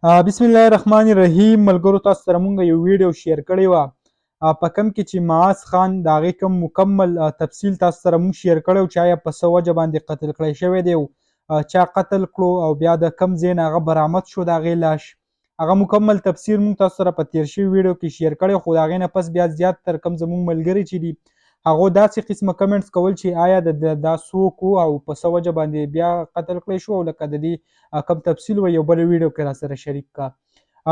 بسم الله الرحمن الرحیم. ملګرو، تاسو سره مونږ یو ویډیو شیر کړی و، په کم کې چې معاذ خان د هغې کوم مکمل تفصیل تاسو سره مونږ شیر کړی چې آیا په څه وجه باندې قتل کړی شوی دی او چا قتل کړو او بیا د کم ځای نه هغه برآمد شو د هغې لاش. هغه مکمل تفسیر مونږ تاسو سره په تیر شوي ویډیو کې شیر کړی، خو د هغې نه پس بیا زیات تر کم زمونږ ملګري چې دي، هغو داسې قسمه کمنټس کول چې آیا د دا څوک او په څه وجه باندې بیا قتل کړی شو او لکه د دې کم تفصیل و یو بل ویډیو کې را سره شریک کا.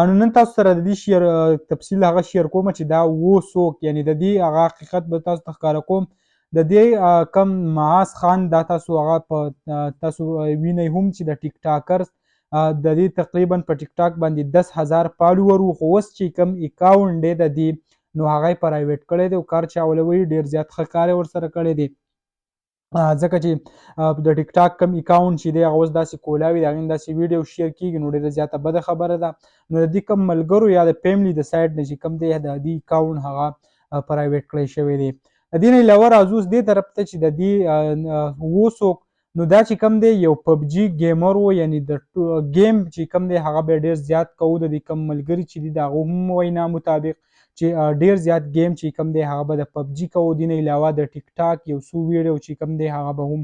نو نن تاسو سره د دې شیر تفصیل هغه شیر کوم چې دا و څوک، یعنی د دې هغه حقیقت به تاسو ته ښکاره کوم. د دې کم معاذ خان دا تاسو هغه په تاسو وینئ هم چې د ټیک ټاکر د دې تقریبا په ټیک ټاک باندې 10,000 فالوور وو، خو اوس چې کوم اکاونټ دی د دې، نو هغه یې پرایویټ کړی دی او کار چا ولوي ډیر زیات ښه کار یې ورسره کړی دی، ځکه چې د ټیک ټاک کم اکاونټ چې دی، هغه اوس داسې کولاوي، د هغې داسې ویډیو شیر کیږي، نو ډېره زیاته بده خبره ده. نو د دې کم ملګرو یا د فیملی د سایډ نه چې کم دی، د دې اکاونټ هغه پرایویټ کړی شوی دی. د دې نه علاوه راځو اوس دې طرف ته چې د دې و څوک. نو دا چې کم دی، یو پبجي ګیمر و، یعنی د ګیم چې کم دی، هغه به ډیر زیات کوو. د دې کم ملګري چې دي، د هغو هم وینا مطابق چې ډیر زیات ګیم چې کم دی، هغه به د پبجي کوو. دې نه علاوه د ټیک ټاک یو څو ویډیو چې کم دی، هغه به هم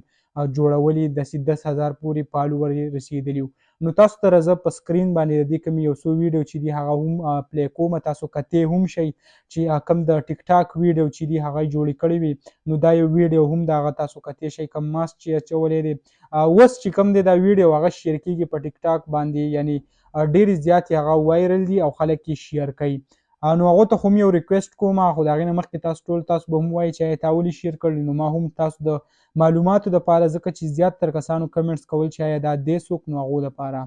جوړولې. داسې 10,000 پورې فالوور یې رسېدلي. نو تاسو ته زه په سکرین باندې د دې کوم یو څو ویډیو چې دي، هغه هم پلی کوم، تاسو کتې هم شئ چې کوم د ټیک ټاک ویډیو چې دي، هغه جوړې کړې وي. نو دا یو ویډیو هم د هغه تاسو کتې شئ، کوم ماسک چې اچولی دی. اوس چې کوم دی، دا ویډیو هغه شیر کیږي په ټیک ټاک باندې، یعنی ډېرې زیاتې هغه وایرل دي او خلک یې شیر کوي. نو هغه ته خو یو ریکوست کوم، خو د هغې نه مخکې تاسو ټول تاسو به هم وایي چې تا ولې شیر کړل؟ نو ما هم تاسو د معلوماتو دپاره، ځکه چې زیات تر کسانو کمنټس کول چې آیا دا دی څوک، نو هغو دپاره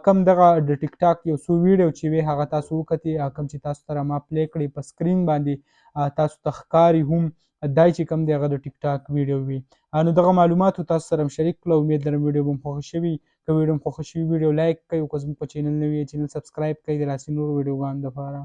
کم دغه د ټیک ټاک یو څو ویډیو چې وي، هغه تاسو وکتې، کم چې تاسو ته ما پلی کړې، په سکرین باندې تاسو ته ښکاري هم دای چې کم دی، هغه د ټیک ټاک ویډیو وي. نو دغه معلوماتو تاسو سره شریک کړو. امید لرم ویډیو به مو خوښه شوي. که ویډیو مو خوښه شوي، ویډیو لایک کړئ او که زموږ په چینل نوي، چینل سبسکرایب کړئ د داسې نورو ویډیوګانو دپاره.